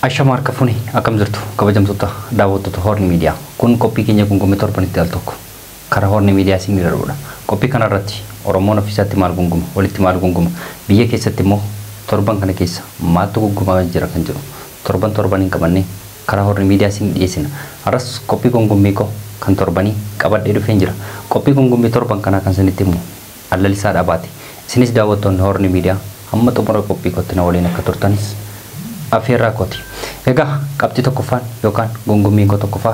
Ashama harka fuuni akkam jirtu kabajamtoota daawwattoota Horn Miidiyaa. Kun qophii keenya gungummii torbanitti al tokko karaa Horn Miidiyaa isin darbudha. Qophii kanarratti Oromoon ofiisaatti maal gunguma, walitti maal gunguma, biyya keessatti immoo torban kana keessa maaltu gungumaa jira kan jedhu torban torban hin qabanne karaa Horn Miidiyaa isin dhiyeessina. Har'as qophii gungummii koo kan torbanii qabadhee dhufeen jira. Qophii gungummii torban kanaa kan isinitti himu Allalisaa Dhaabaati. Isinis daawwattoonni Horn Miidiyaa hamma xumura qophii kootti na waliin akka turtanis affeerraa kooti. Egaa qabxii tokkoffaan yookaan gungummii koo tokkoffaa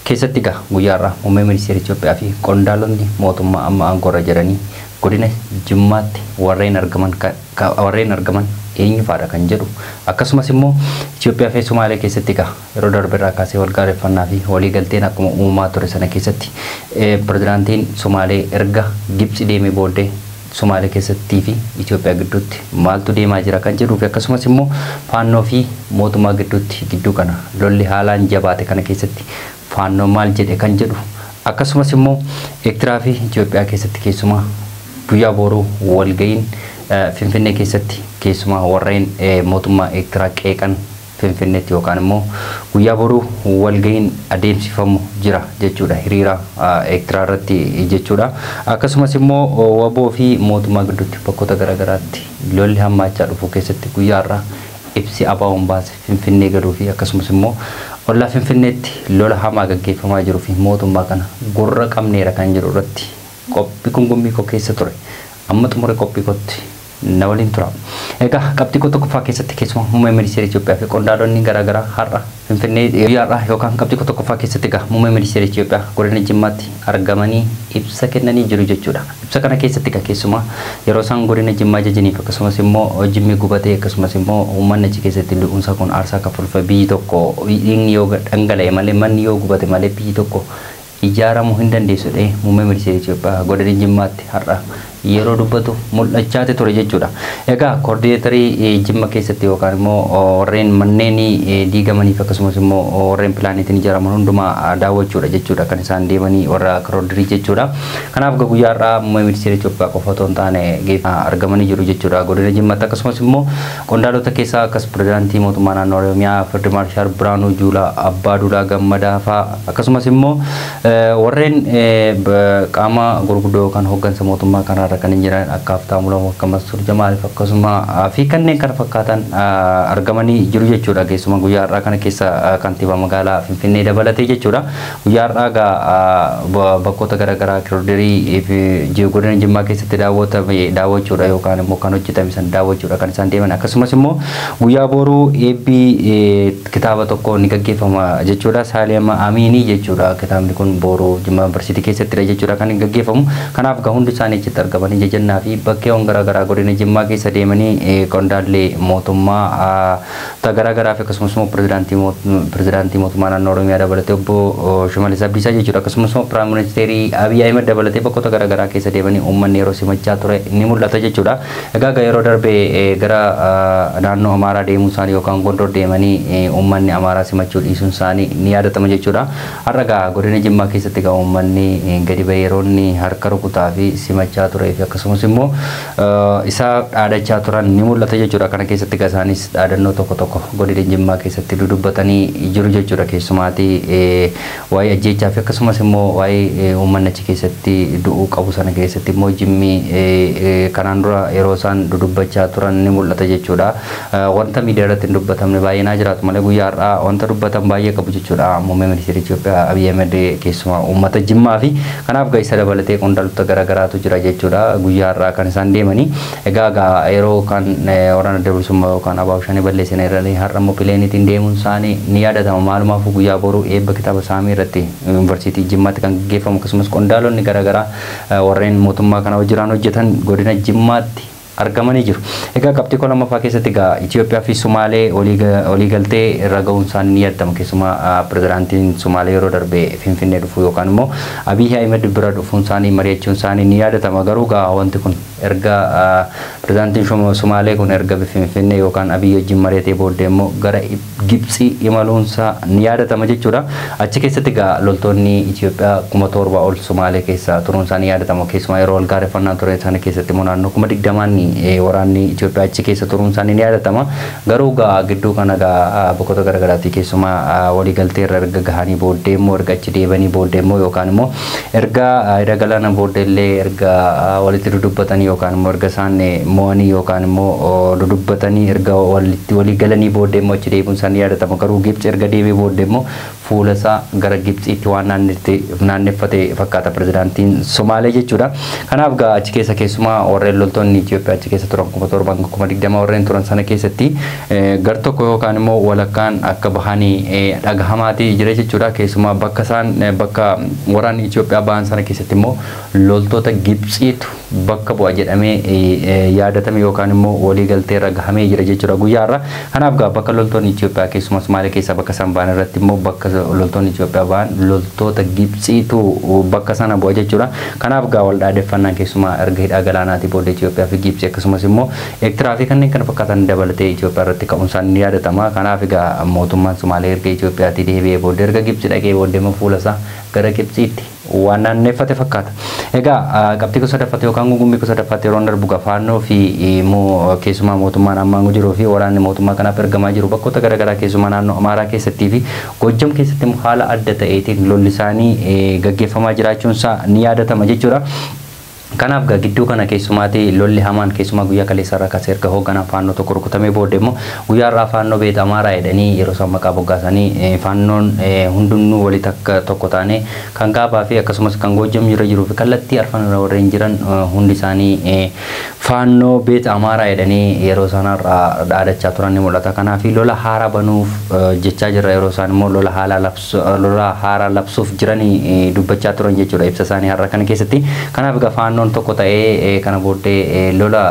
keessatti egaa guyyaa har'aa muummee ministeera Itoophiyaa fi qondaalonni mootummaa amma aangoorra jiranii godina Jimmaatti warreen argaman eenyu faadha kan jedhu akkasumas immoo Itoophiyaa fi Sumaalee keessatti egaa yeroo darbe irraa kaasee wal gaarreeffannaa fi walii galteen akkuma uumamaa ture sana keessatti pirezidaantiin Sumaalee erga Gibxi deemee booddee Sumaalee keessattii fi Itoophiyaa gidduutti maaltu deemaa jira kan jedhuu fi akkasumas immoo faannoo fi mootummaa gidduutti gidduu kana lolli haalaan jabaate kana keessatti faannoo maal jedhe kan jedhu akkasumas immoo Eertiraa fi Itoophiyaa keessatti keessumaa guyyaa boruu walga'iin Finfinnee keessatti keessumaa warreen mootummaa Eertiraa qeeqan Finfinneetti yookaan immoo guyyaa boruu walga'iin adeemsifamu jira jechuudha hiriira Eertiraa irratti jechuudha. Akkasumas immoo waboo fi mootummaa gidduutti bakkoota garaagaraatti lolli hammaachaa dhufu keessatti guyyaa har'aa ibsi ABO'n baase Finfinnee galuu fi akkasumas immoo ollaa Finfinneetti lola hamaa gaggeeffamaa jiruu fi mootummaa kana gurra qabneera kan jedhu irratti qophii gungummii koo keessa ture. Amma xumura qophii kootti na waliin tura. Egaa qabxii koo tokkoffaa keessatti keessumaa muummee ministeera Itoophiyaa fi qondaalonni garaagaraa har'a Finfinnee guyyaa har'aa yookaan qabxii koo tokkoffaa keessatti egaa muummee ministeera Itoophiyaa godina Jimmaatti argamanii ibsa kennanii jiru jechuudha. Ibsa kana keessatti egaa keessumaa yeroo isaan godina Jimmaa jajaniif akkasumas immoo Jimmi gubatee akkasumas immoo uummanni achi keessatti du'uunsaa kun aarsaa kaffaluuf biyyi tokko dhiigni yoo dhangala'e malee manni yoo gubate malee biyyi tokko ijaaramuu hin dandeessu jedhee muummee ministeera Itoophiyaa godina Jimmaatti har'a yeroo dubbatu mul'achaa ture jechuudha. Egaa koordineetarii Jimma keessatti yookaan immoo warreen manneen diigamaniif akkasumas immoo warreen pilaaniitiin ijaaraman hundumaa daawwachuudha jechuudha kan isaan deemanii warra koordineetarii jechuudha. Kanaaf guyyaa har'aa muummee ministeera Itoophiyaa qofa otoo hin taane argamanii jiru jechuudha godina Jimmaatti akkasumas immoo qondaalota keessaa akkas pirezidaantii mootummaa naannoo Oromiyaa Field Maarshaal Birhaanuu Juulaa Abbaa Duulaa Gammadaa fa'aa akkasumas immoo warreen qaama gurguddoo yookaan hooggansa mootummaa kanarra kan jiran akka Haftaamuu Lamuu akka Mansuur Jamaal akkasuma fi kanneen kana fakkaatan argamanii jiru jechuudha. Keessumaa guyyaa har'aa kana keessa kantiibaa magaalaa Finfinnee dabalatee jechuudha. Guyyaa har'aa egaa bakkoota garaagaraa kooriidarii fi godina Jimmaa keessatti daawwachuudha yookaan immoo kan hojjetame san daawwachuudha kan isaan deeman akkasumas immoo guyyaa boruu eebbi kitaaba tokko ni gaggeeffama jechuudha. Saalema Amiinii jechuudha. Kitaabni kun boruu Jimmaa Yuunivarsiitii keessattidha jechuudha kan gaggeeffamu. Kanaaf egaa hundi isaanii achitti argamanii jajannaa fi bakkeewwan garaagaraa godina Jimmaa keessa deemanii qondaallee mootummaa garaagaraa fi akkasumas immoo pirezidaantii mootummaa naannoo Oromiyaa dabalatee obbo Shimallis Abdiisaa jechuudha. Akkasumas immoo piraayim ministeerii Abiy Ahmed dabalatee bakkoota garaagaraa keessa deemanii uummanni yeroo simachaa ture ni mul'ata jechuudha. Egaa yeroo darbe gara naannoo Amaaraa deemuu isaanii yookaan Gondor deemanii uummanni Amaaraa simachuu dhiisuun isaanii ni yaadatama jechuudha. Har'a egaa godina Jimmaa keessatti egaa uummanni gadi ba'ee yeroo inni harka rukutaa fi simachaa turee fi akkasumas immoo isa dhaadachaa turan ni mul'ata jechuudha. Kana keessatti egaa isaanis dhaadannoo tokko tokko godina Jimmaa keessatti dudubbatanii jiru jechuudha. Keessumaatii waa'ee ajjeechaa fi akkasumas immoo waa'ee uummanni achi keessatti du'uu qabu sana keessatti immoo Jimmi kanaan dura yeroo isaan dudubbachaa turan ni mul'ata jechuudha. Wanta miidiyaa irratti hin dubbatamne baay'inaa jiraatu malee guyyaa har'aa wanta dubbatan baay'ee qabu jechuudha. Muummee ministeera Itoophiyaa Abiy Ahmed keessumaa uummata Jimmaa fi kanaaf egaa isa dabalatee qondaaltota garaagaraatu jira jechuudha. Guyyaa har'aa kan isaan deemanii egaa yeroo kan waraana adda bilisummaa yookaan ABO shanii balleessina irra har'a immoo pileeniitiin deemuun isaanii ni yaadatama. Maalumaafuu guyyaa boruu eebba kitaaba saamii irratti yuunivarsiitii Jimmaatti kan gaggeeffamu akkasumas qondaalonni garaagaraa warreen mootummaa kana hojiraan hojjetan godina Jimmaatti argamanii jiru. Egaa qabxii koo lammaffaa keessatti egaa Itoophiyaa fi Sumaalee waliigaltee irra ga'uun isaanii ni yaadatama. Keessumaa pirezidaantiin Sumaalee yeroo darbe Finfinnee dhufu yookaan immoo Abiy Ahmed bira dhufuun isaanii mari'achuun isaanii ni yaadatama. Garuu egaa wanti kun erga pirezidaantiin Sumaalee kun erga Finfinnee yookaan Abiy wajjin mari'atee booddee immoo gara Gibxii imaluunsaa ni yaadatama jechuudha. Achi keessatti egaa loltoonni Itoophiyaa 7,000 ol Sumaalee keessa turuun isaanii yaadatama. Keessumaa yeroo wal gaarreeffannaa ture sana keessatti immoo naannoo 20,000 waraanni Itoophiyaa achi keessa turuun isaanii ni yaadatama. Garuu gaa gidduu kana gaa bakkoota garaagaraatti keessumaa waliigaltee irra erga gahanii booddee immoo erga achi deebanii booddee immoo yookaan immoo erga hidha galaana booddee illee erga walitti dudubbatanii yookaan immoo erga isaan mo'anii yookaan immoo dudubbatanii erga walitti walii galanii booddee immoo achi deebiin isaanii yaadatama. Garuu Gibxi erga deebi'ee booddee immoo fuula isaa gara Gibxiitti waan naanneffate fakkaata pirezidaantiin Somaalee jechuudha. Kanaaf gaa achi keessa keessumaa warreen loltoonni Itoophiyaa achi keessa turan 7,000 20,000 warreen turan sana keessatti gar tokko yookaan immoo walakkaan akka bahanii dhagahamaatii jira jechuudha. Keessumaa bakka isaan bakka waraanni Itoophiyaa bahan sana keessatti immoo loltoota Gibxiitu bakka bu'a jedhamee yaadatame yookaan immoo waliigaltee irra gahamee jira jechuudha guyyaa irra. Kanaaf gaa bakka loltoonni Itoophiyaa keessumaa Somaalee keessaa bakka isaan bahan irratti immoo bakka loltoonni Itoophiyaa bahan loltoota Gibxiitu bakka sana bu'a jechuudha. Kanaaf gaa wal dhaadeffannaan keessumaa erga hidhaa galaanaatii booda Itoophiyaa fi Gibxi akkasumas immoo Eertiraa fi kanneen kana fakkaatan dabalatee Itoophiyaa irratti ka'uun ni yaadatama. Kanaaf egaa mootummaan Somaalee erga Itoophiyaatii deebi'ee booda erga Gibxi dhaqee booda immoo fuula isaa gara Gibxiitti waan naanneffate fakkaata. Egaa qabxii gosa sadaffaatti yookaan gungummii gosa sadaffaatti yeroo darbu Faannoo fi keessumaa mootummaan ammaa jiruu fi waraanni mootummaa kanaaf ergamaa jiru bakkoota garaagaraa keessumaa naannoo Amaaraa keessattii fi Gojjam keessatti haala adda ta'eetiin lolli isaanii gaggeeffamaa jiraachuun isaa ni yaadatama jechuudha. Kanaaf gaa gidduu kana keessumaati lolli hamaan keessumaa guyyaa kaleessa irraa kaasee erga hoogganaa Faannoo tokko rukutamee booda immoo guyyaa irraa Faannoo beet Amaaraa jedhanii yeroo isaan maqaa boggaasanii Faannoon hundumnuu walitti akka tokko taane kan Gaabaa fi akkasumas kan Gojjam jira jiruu fi kallattii arfan irra warreen jiran hundi isaanii Faannoo beet Amaaraa jedhanii yeroo isaan irraa dhaadachaa turan ni mul'ata. Kanaaf lola haaraa banuuf jechaa jirra yeroo isaan immoo lola haaraa labsuuf jiranii dubbachaa turan jechuudha ibsa isaanii har'a kana keessatti. Kanaaf egaa Faannoon tokko ta'ee kana booddee lola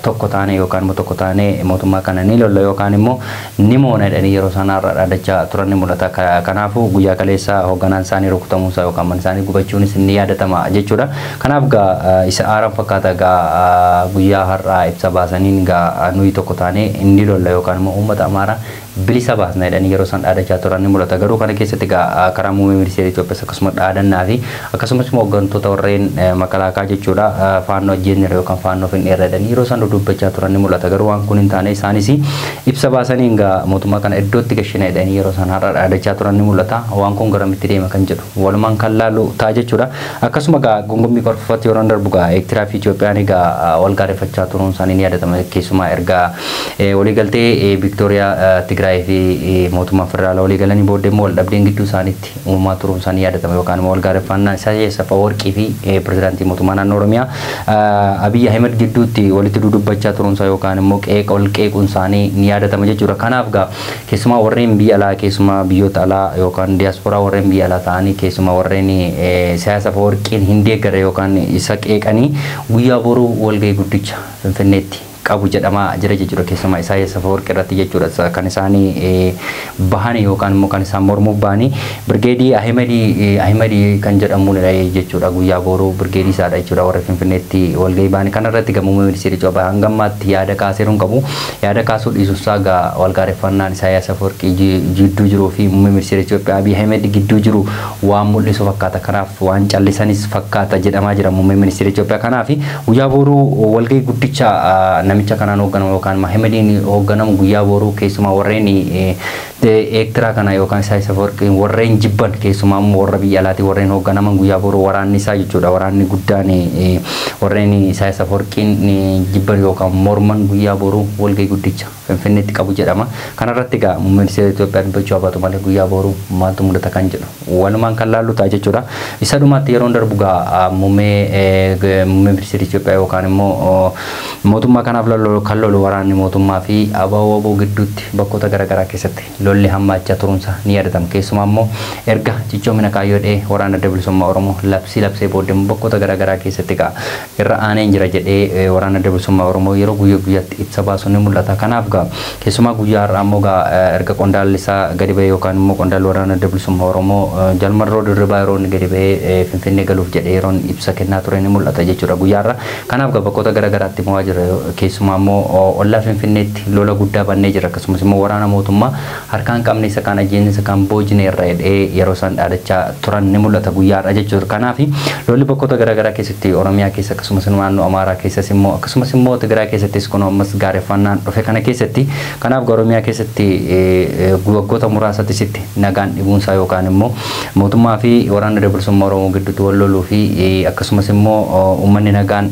tokko taane yookaan immoo tokko taane mootummaa kana ni lolla yookaan immoo ni moona jedhanii yeroo isaan har'a dhaadachaa turan ni mul'ata. Kanaafuu guyyaa kaleessa hoogganaan isaanii rukutamuusaa yookaan mana isaanii gubachuunis ni yaadatama jechuudha. Kanaaf gaa isa haaraan fakkaata gaa guyyaa har'aa ibsa baasaniin gaa nuyi tokko taane ni lolla yookaan immoo uummata Amaaraa bilisa baasna jedhanii yeroo isaan dhaadachaa turan ni mul'ata. Garuu kana keessatti gaa karaa muummee ministeera Itoophiyaas akkasuma dhaadannaa fi akkasumas immoo hooggantoota warreen makalaakaa jechuudha Faannoo ajjeesneerra yookaan Faannoo finneerra jedhanii yeroo isaan dubbachaa turan ni mul'ata. Garuu waan kun hin taane isaanis ibsa baasaniin gaa mootummaa kana iddootti gashina jedhanii yeroo isaan har'a dhaadachaa turan ni mul'ata. Waan kun garamitti deema kan jedhu walumaan kan laallu ta'a jechuudha. Akkasuma gaa gungummii qorfatti yeroo darbu gaa Eertiraa fi Itoophiyaan egaa wal gaarreeffachaa turuun isaanii ni yaadatama. Keessumaa erga waliigaltee Viktooriyaa Tigraay fi mootummaa federaalaa walii galanii booddee immoo wal dhabdeen gidduu isaaniitti uumamaa turuun isaanii yaadatama yookaan immoo wal gaarreeffannaa Isaayyaas Afawarqii fi pirezidaantii mootummaa naannoo Oromiyaa Abiyyi Ahmed gidduutti walitti dudubbachaa turuun isaa yookaan immoo qeeqa wal qeequun isaanii ni yaadatama jechuudha. Kanaaf gaa keessumaa warreen biyya alaa keessumaa biyyoota alaa yookaan diyaasporaa warreen biyya alaa ta'anii keessumaa warreen Isaayyaas Afawarqiin hin deeggarre yookaan isa qeeqanii guyyaa boruu walgahii guddicha Finfinneetti qabu jedhamaa jira jechuudha. Keessumaa Isaayyaas Afawarqii irratti jechuudha kan isaanii bahanii yookaan immoo kan isaan mormuuf bahanii Birgeedii Ahimedii kan jedhamudha jechuudha. Guyyaa boruu birgeedii isaadha jechuudha warra Finfinneetti walgahii bahanii. Kana irratti muummee ministeera Itoophiyaa hanga ammaatti yaada kaaseeru hin qabu. Yaada kaasuu dhiisuusaa gaa walgaarreffannaan Isaayyaas Afawarqii jidduu jiruu fi muummee ministeera Itoophiyaa Abiy Ahmed gidduu jiru waan mul'isu fakkaata. Kanaaf waan callisanis fakkaata jedhamaa jira muummee ministeera Itoophiyaa. Kanaaf guyyaa boruu walgahii guddicha namicha kanaan hoogganamu yookaan Ahmediin hoogganamu guyyaa boruu keessumaa warreen Eertiraa kana yookaan Isaayyaas Afawarqii warreen jibban keessumaa immoo warra biyya alaatii warreen hoogganaman guyyaa boruu waraanni isaa jechuudha. Waraanni guddaan warreen Isaayyaas Afawarqiin jibban yookaan morman guyyaa boruu walgahii guddicha Finfinneetti qabu jedhama. Kanarratti egaa muummee ministeera Itoophiyaa dubbachuu baatu malee guyyaa boruu maaltu mudata kan jedhu walumaan kan laallu ta'a jechuudha. Isa dhumaatti yeroo darbu egaa muummee ministeera Itoophiyaa yookaan immoo mootummaa kanaaf kan lolu waraanni mootummaa fi ABO gidduutti bakkoota garaagaraa keessatti lolli hammaachaa turuunsa ni yaadatama. Keessumaa immoo erga cichoomina kaayyoo dhee waraana adda bilisummaa Oromoo labsii labsee booddee bakkoota garaagaraa keessatti egaa irra aaneen jira jedhee waraana adda bilisummaa Oromoo yeroo guyyaa guyyaatti ibsa baasu ni mul'ata. Kanaaf egaa keessumaa guyyaa har'aa immoo egaa erga qondaalli isaa gadi ba'ee yookaan immoo qondaalli waraana adda bilisummaa Oromoo Jalmarroo Dirribaa yeroo inni gadi ba'ee Finfinnee galuuf jedhee yeroo ibsa kennaa ture ni mul'ata jechuudha guyyaa har'aa. Kanaaf egaa bakkoota garaagaraatti mo'aa jira. Keessumaa immoo ollaa Finfinneetti lola guddaa bannee jira. Akkasumas immoo waraana mootummaa Harkaan qabne isa kaan ajjeesne isa kaan boojine irra jedhee yeroo isaan dhaadachaa turan ni mul'ata guyyaadha jechuudha. Kanaaf lolli bakkoota garaagaraa keessatti Oromiyaa keessa akkasumas naannoo Amaaraa keessas immoo akkasumas immoo Tigraay keessattis kun ammas gaarreeffannaan dhufe kana keessatti kanaaf Oromiyaa keessatti waggoota muraasatti sitti nagaan dhibuunsaa yookaan immoo mootummaa fi waraana bilisummaa Oromoo gidduutti wal loluu fi akkasumas immoo uummanni nagaan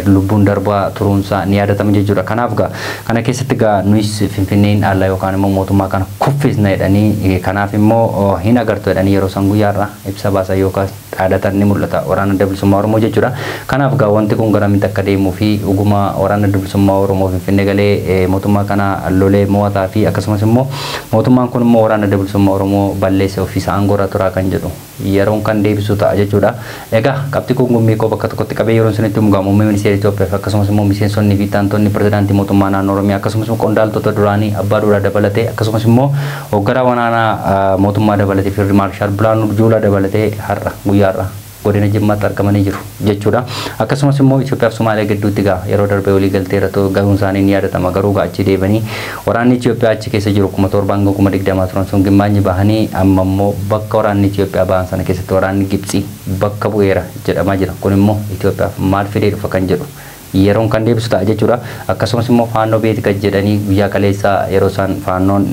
lubbuun darbaa turuunsaa ni yaadatama jechuudha. Kanaaf gaa kana keessatti gaa nuyis Finfinneen ala yookaan immoo mootummaa kana kuffisna jedhanii kanaaf immoo hin agartu jedhanii yeroo isaan guyyaarraa ibsa baasan yookaan dhaadatan ni mul'ata waraana bilisummaa Oromoo jechuudha. Kanaaf gaa wanti kun garamitti akka deemuu fi dhuguma waraana bilisummaa Oromoo Finfinnee galee mootummaa kana lolee mo'ataa fi akkasumas immoo mootummaan kun immoo waraana bilisummaa Oromoo balleesse ofiisa aangoorra turaa kan jedhu yeroon kan deebisu ta'a jechuudha. Egaa qabxii gungummii koo bakka tokkotti qabee yeroon isinitti himu muummee ministeera Itoophiyaa fi akkasumas immoo miseensonni fi taantonni pirezidaantii mootummaa naannoo Oromiyaa akkasumas immoo qondaaltota duraanii abbaa duulaa dabalatee akkasumas immoo hoogganaa waraanaa mootummaa dabalatee fi maarshaal Biraanuu Juulaa dabalatee har'a guyyaarra godina Jimmaatti argamanii jiru jechuudha. Akkasumas immoo Itoophiyaa fi Somaaliyaa gidduutti gaa yeroo darbee walii galtee irratti gahuun isaanii ni yaadatama. Garuu gaa achi deebanii waraanni Itoophiyaa achi keessa jiru 7,000 hanga 20,000 turan sun gimmaanyi bahanii amma immoo bakka waraanni Itoophiyaa bahan sana keessatti waraanni Gibxii bakka bu'eera jedhamaa jira. Kun immoo Itoophiyaaf maal fidee dhufa kan jedhu yeroon kan deebisu ta'a jechuudha. Akkasumas immoo faannoo beeti kan jedhanii guyyaa kaleessaa yeroo isaan faannoon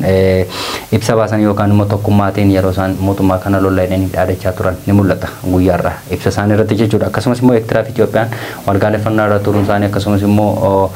ibsa baasan yookaan immoo tokkummaatiin yeroo isaan mootummaa kana lolla jedhanii dhaadachaa turan ni mul'ata guyyaarra ibsa isaanii irratti jechuudha. Akkasumas immoo Eertiraa fi Itoophiyaan walgaaleffannaa irra turuun isaanii akkasumas immoo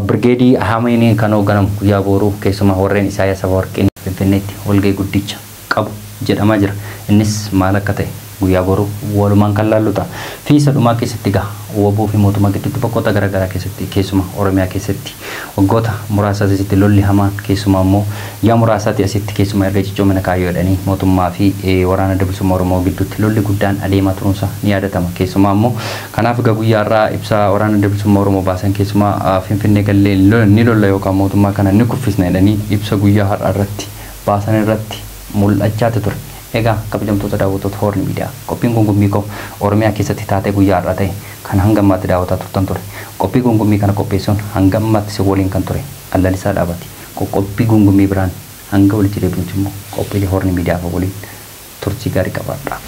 birgeedii Hameeniin kan hoogganamu guyyaa booruu keessumaa warreen Isaayyaas Afawarqiin Finfinneetti walgahii guddicha qabu jedhamaa jira. Innis maal akka ta'e guyyaa boruu walumaan kan laallu ta'a. Fi isa dhumaa keessatti gaa waboo fi mootummaa gidduutti bakkoota garaagaraa keessatti keessumaa Oromiyaa keessatti waggoota muraasaa asitti lolli hamaan keessumaa immoo yaa muraasaati asitti keessumaa erga cichoomina kaayyoo jedhanii mootummaa fi waraana bilisummaa Oromoo gidduutti lolli guddaan adeemaa turuunsa ni yaadatama. Keessumaa immoo kanaaf egaa guyyaarraa ibsa waraana bilisummaa Oromoo baasan keessumaa Finfinnee gallee ni lolla yookaan mootummaa kana ni kuffisna jedhanii ibsa guyyaa har'aa irratti baasan irratti mul'achaa ture. Egaa kabajamtoota daawwattoota Hoorn Miidiyaa qophiin gungummii koo Oromiyaa keessatti taatee guyyaa har'aa ta'e kan hanga ammaatti daawwataa turtan ture. Qophii gungummii kana qopheessuun hanga ammaatti si waliin kan ture Allalisaa Dhaabaati. Qophii gungummii biraan hanga walitti deebinutti immoo qophiilee Hoorn Miidiyaa waliin turtii gaarii qabaadhaa.